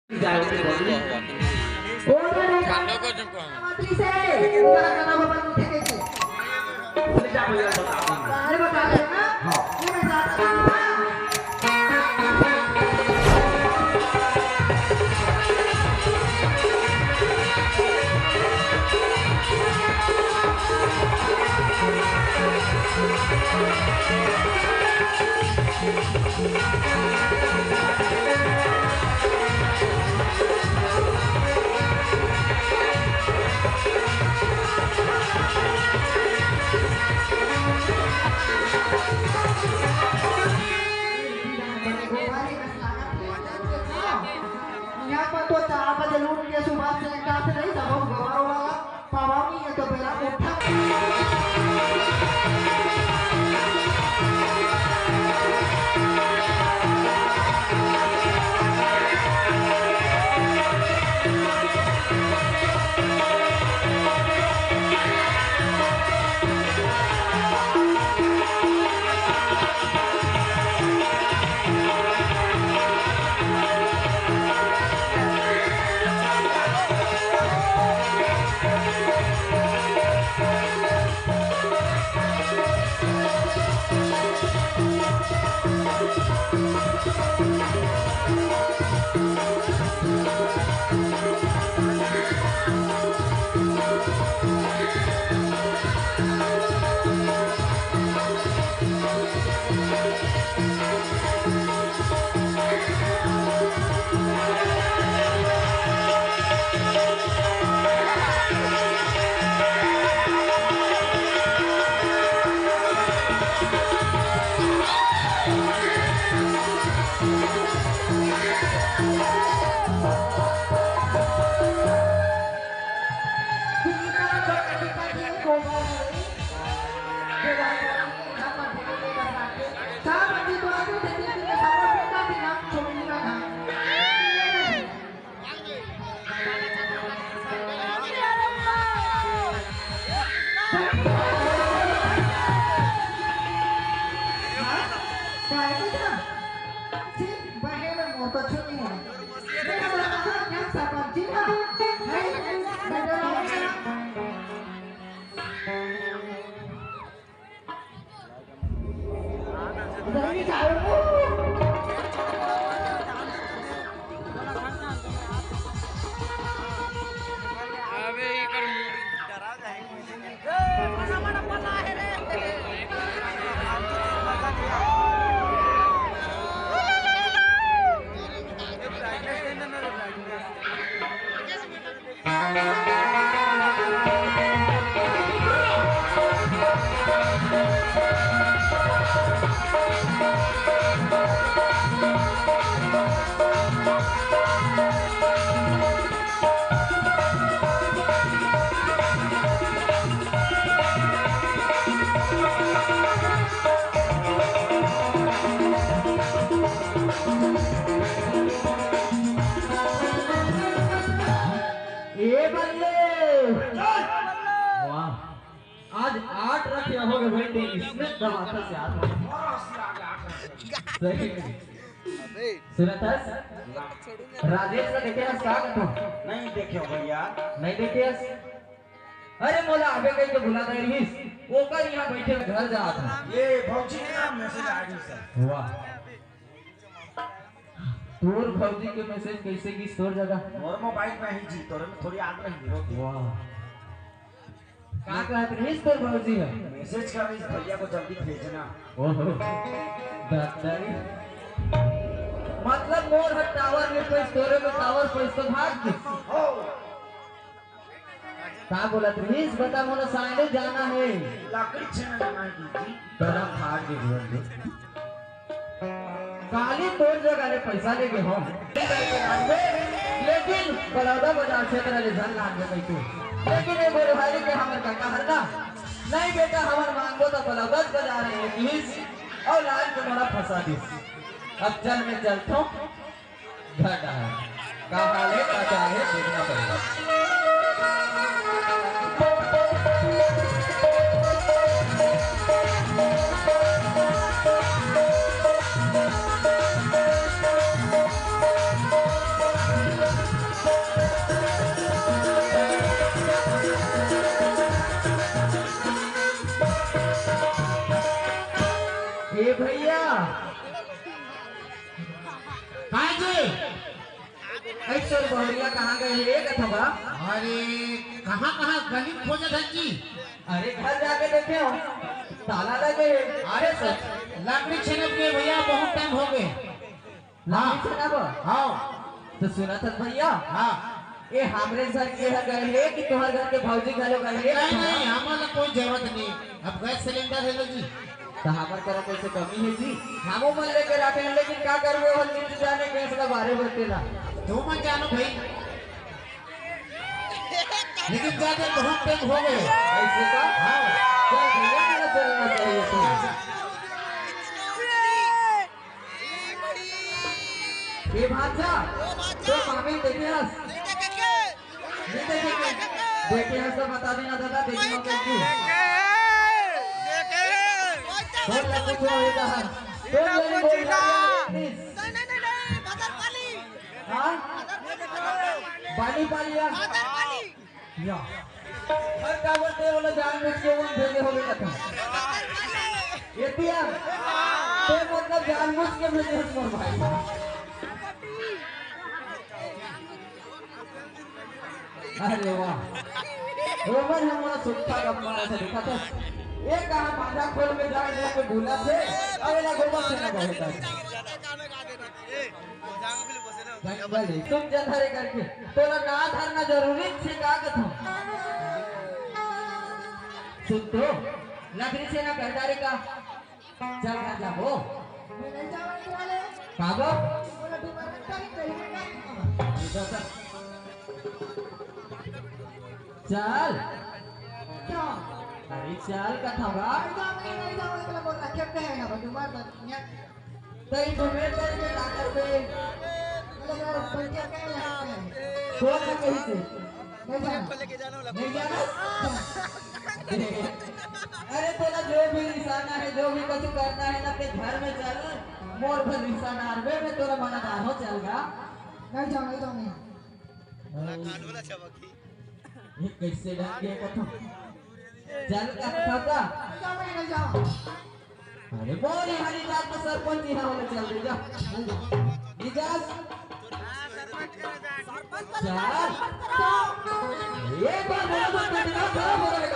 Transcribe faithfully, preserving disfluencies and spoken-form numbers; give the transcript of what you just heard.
जाए होते बोली। ओढ़े रे ठंडा को झुमको हम। मंत्री से, सारा गाना बबन उठे के। अरे बता दे ना। हाँ। ये मैं जाता हूँ। यहाँ पर तो चार बजे लूट के सुबह से एक साथ नहीं, सब गवारों वाला। पावा नहीं है तो बेरा उठा। ए बल्ले। वाह, आज आठ रखे होगे भाई, तो इसमें दबाता से आठ। सही। सुनत हस? राजेश ला देखे हस का कथों? नहीं देखे हो भैया। नहीं देखे हस? अरे मोला आबे कहि के बुला दे रहिस, ओकर यहाँ बैठे घर जात हस। ये भौजी के नाम message आ गई सर। वाह। तोर भौजी के message कैसे गिस तोर जगह? मोर mobile में ही जी, तोरे में थोड़ी आग लगी, रोक दे। वाह। का कहत रहिस तोर भौजी ह? Message कर रही भैया को जल्दी भेजना। ओहो। दत्तरी। मतलब मोर ह tower में पैस, तोरे में tower पैस तो भाग गिस। हो। का बोलत रहिस? बता, मोला साइड जाना है। लकड़ी छेना जाना है जी। बड़ा फाड़ के बोल दे। काली तोर जगह ले पैसा लेके हो, लेकिन बलौदा बाजार क्षेत्र ले झन लान के कहिके। लेकिन ये गोरे भाई के हमर काका हर ना, नहीं बेटा, हमर मांगबो तो बलौदा बाजार है, please। और लाल के मोला फंसा दिस। अब चल, मैं चलता हूँ। घटा है। कहाँ ले बचा है, देखना पड़ेगा। तोर बहुरिया कहाँ गए हे कथों गा? अरे, कहाँ कहाँ गली खोजत हस जी? अरे, घर जाके देखे हों, ताला लगे हे। अरे सर, लकड़ी छेनत गे भैया, बहुत टाइम हो गए। लकड़ी छेनत बर? हाँ। तो सुनत हस भैया? हाँ। ए हमरे घर के ह गए हे कि तुँहर घर के भौजी घलो गए हे? नहीं, नहीं, हमन ला कोई जरूरत नहीं। अब गैस सिलेंडर हे ना जी। त हमर करा कइसे कमी हे जी? हमू मन लेके राखे हन, लेकिन का करबे, ओहर नित जाने गैस ला बारे बर तेला। तुमन जानो भाई। लेकिन जाके बहुत टाइम हो गए। अइसे का? हाँ। चल भैया, मेरा चलना चाहिए था। ए भांचा, तो मामी देखे हस? नहीं देखे के? देखे हस तो बता देना दादा, देखे हो कहीं? देखे। बोल ना कुछ हो, ये कहा। बोल ना, बोल ना, please। नहीं, नहीं, नहीं, नहीं, भदरपाली। हाँ? बाली पालिया। भदरपाली। या। हर का बोलते हैं, बोला जानबूझ के मन भेजे होगे कथा। ये दिया। तो मतलब जानबूझ के भेजे हो मोर भाई। अरे वाह। रोमन हमारा सुट्ठा गप मारा था, देखा था। ये कहाँ बांधा खोल में जाके जाके भूला थे। अरे ना गोबर से ना कहे था। जंगल तुम जंगल करके तोला ना धरना जरूरी छे का कथों? सुन तो, लकड़ी छेना कर डारे का। चल घर जाबो। मैं नहीं जाऊँ इस वाले। काबर? बोला, "तू मरत का नहीं, कहीं नहीं जाऊँ।" चल। क्या? अरे चल कथों गा। नहीं जाऊँ, मैं नहीं जाऊँ, इतना बोल रहा, खेप कहेगा, बस, तू मर, बस, यहाँ। तई घूमे तई में का करबे? मतलब, यार, बैठे कहीं लगता है। कौन है कहीं से? नहीं जाना। नहीं जाना? अरे, तोला जो भी रिसाना है, जो भी कुछ करना है ना, अपने घर में चल। मोर भर रिसाना आरबे में तोला मना ना हो, चल गा। नहीं जाऊँ, नहीं जाऊँ, नहीं। ये कैसे ढंग के कथों? चल का खाता? नहीं जाऊँ, नहीं जाऊँ। अरे बोल, यहाँ नहीं जात तो सरपंच यहाँ वाले चल दे जा। नहीं जात। चल। एक बार बोला तो कितना खराब हो रहा है।